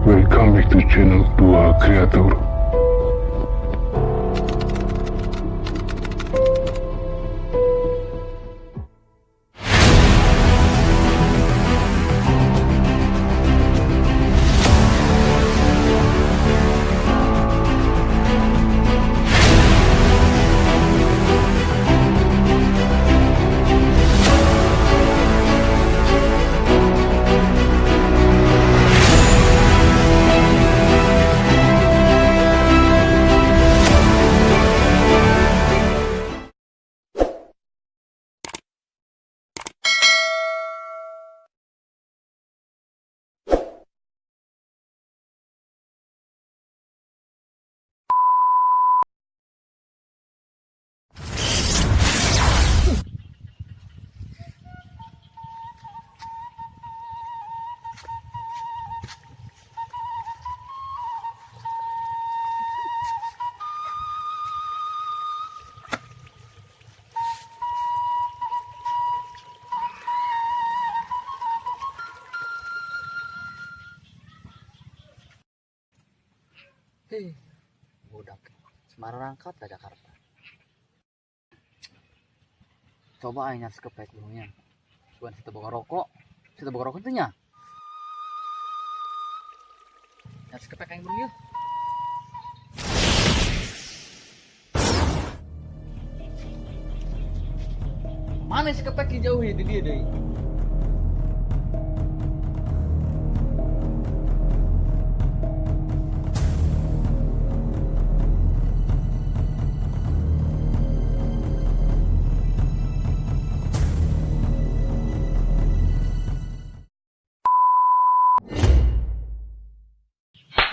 Welcome back to channel 2 Creator. Hei, budak Semarang ke Jakarta. Coba aing nyari kepek burungnya. Bukan situ boga rokok, situ boga rokok itu nya. Nyari kepek aing burungnya. Mana si kepek jauh ya di dia deh.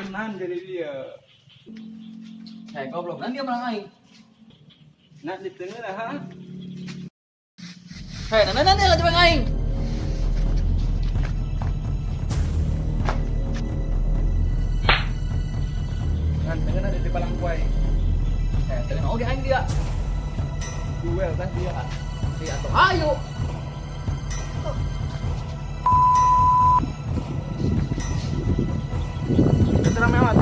Tenang jadi dia. Hei, goblok, nanti dia menang aing. Nak di tengah lah ha. Hei, nanti nanti lah coba aing. Kan tengah ada di palangkuai. Hei, tengah oge aing dia. Duel tah dia. Iya, atau ayo. Keterang mewah.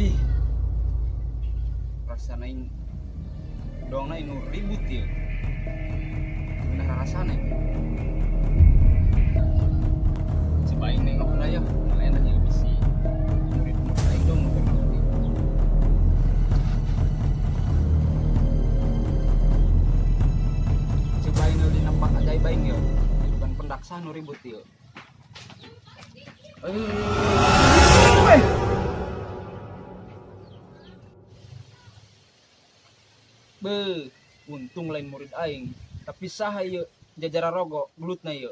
Ih, rasana ini dongna ini ribut ya. Gimana rasanya? Coba aing nengok lah ya, malah enak ya bisi. Murid-murid aing dong nu ngerti. Coba aing nu nampak ajaib aing ya. Bukan pendaksa nu ribut ya. Eh. Be, untung lain murid aing. Tapi saha ieu jajara rogo gelutna ieu.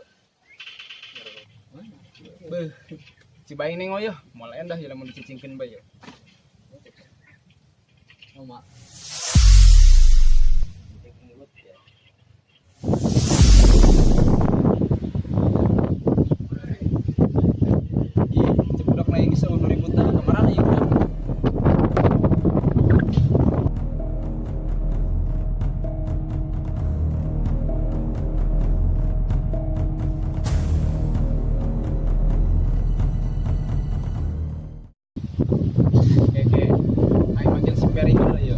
Be, ciba aing nengok yeuh, moal endah ieu lamun dicicingkeun bae yeuh. Oma. Ih, cek budak lain geus nu ribut tadi kamarana ieu budak. Oke, aing manggil si Peri heula ieu.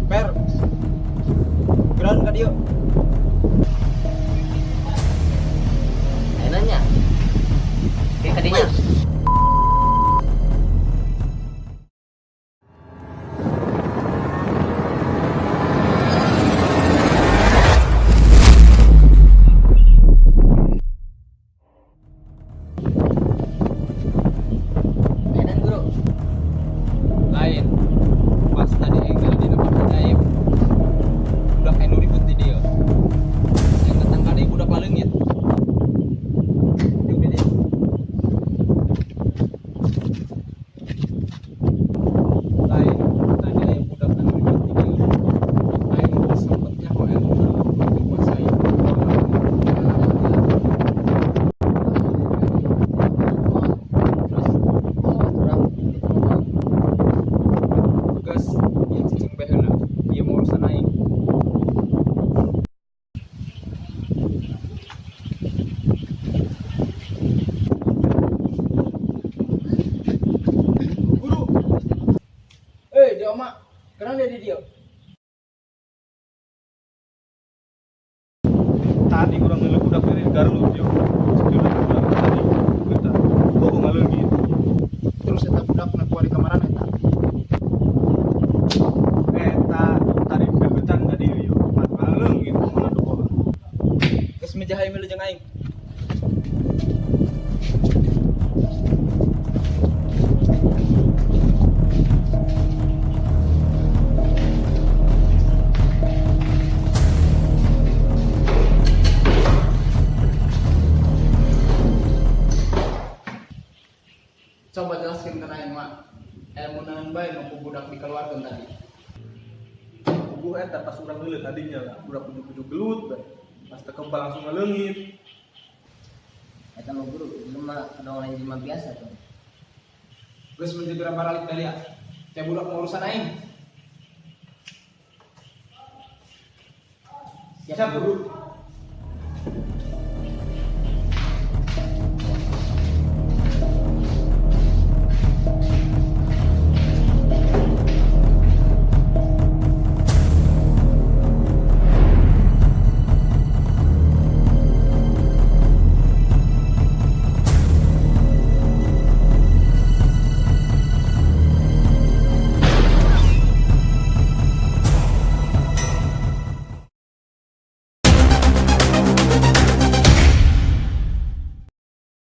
Per. Geran ka dieu. Ayo nanya. Kayak kadinya. Ayo guru. Lain. Pas tadi enggal di tempat ajaib. Budak anu ribut di dia. Saya Kenapa dia di dia? Tadi kurang ngeuleuh budak dari Garut yo. Sekeuleuh budak tadi. Kita bohong ngaleungit. Terus eta budak na kuari kamaran eta. Eta tadi deketan ka dieu yo. Ngaleungit mana doa. Geus meja hayu milu jeung aing. Coba jelaskan ke aing mah. Ilmu naon bae nu ku budak dikeluarkeun tadi. Puguh eta pas urang ngeuleuh tadinya lah, budak ujug-ujug gelut bae. Pas tekempal langsung ngaleungit. Eta mah, Guru, jelema dong lain jelema biasa tuh. Geus menjeger baralik dari ya. Teh budak mau urusan aing. Siap, Guru.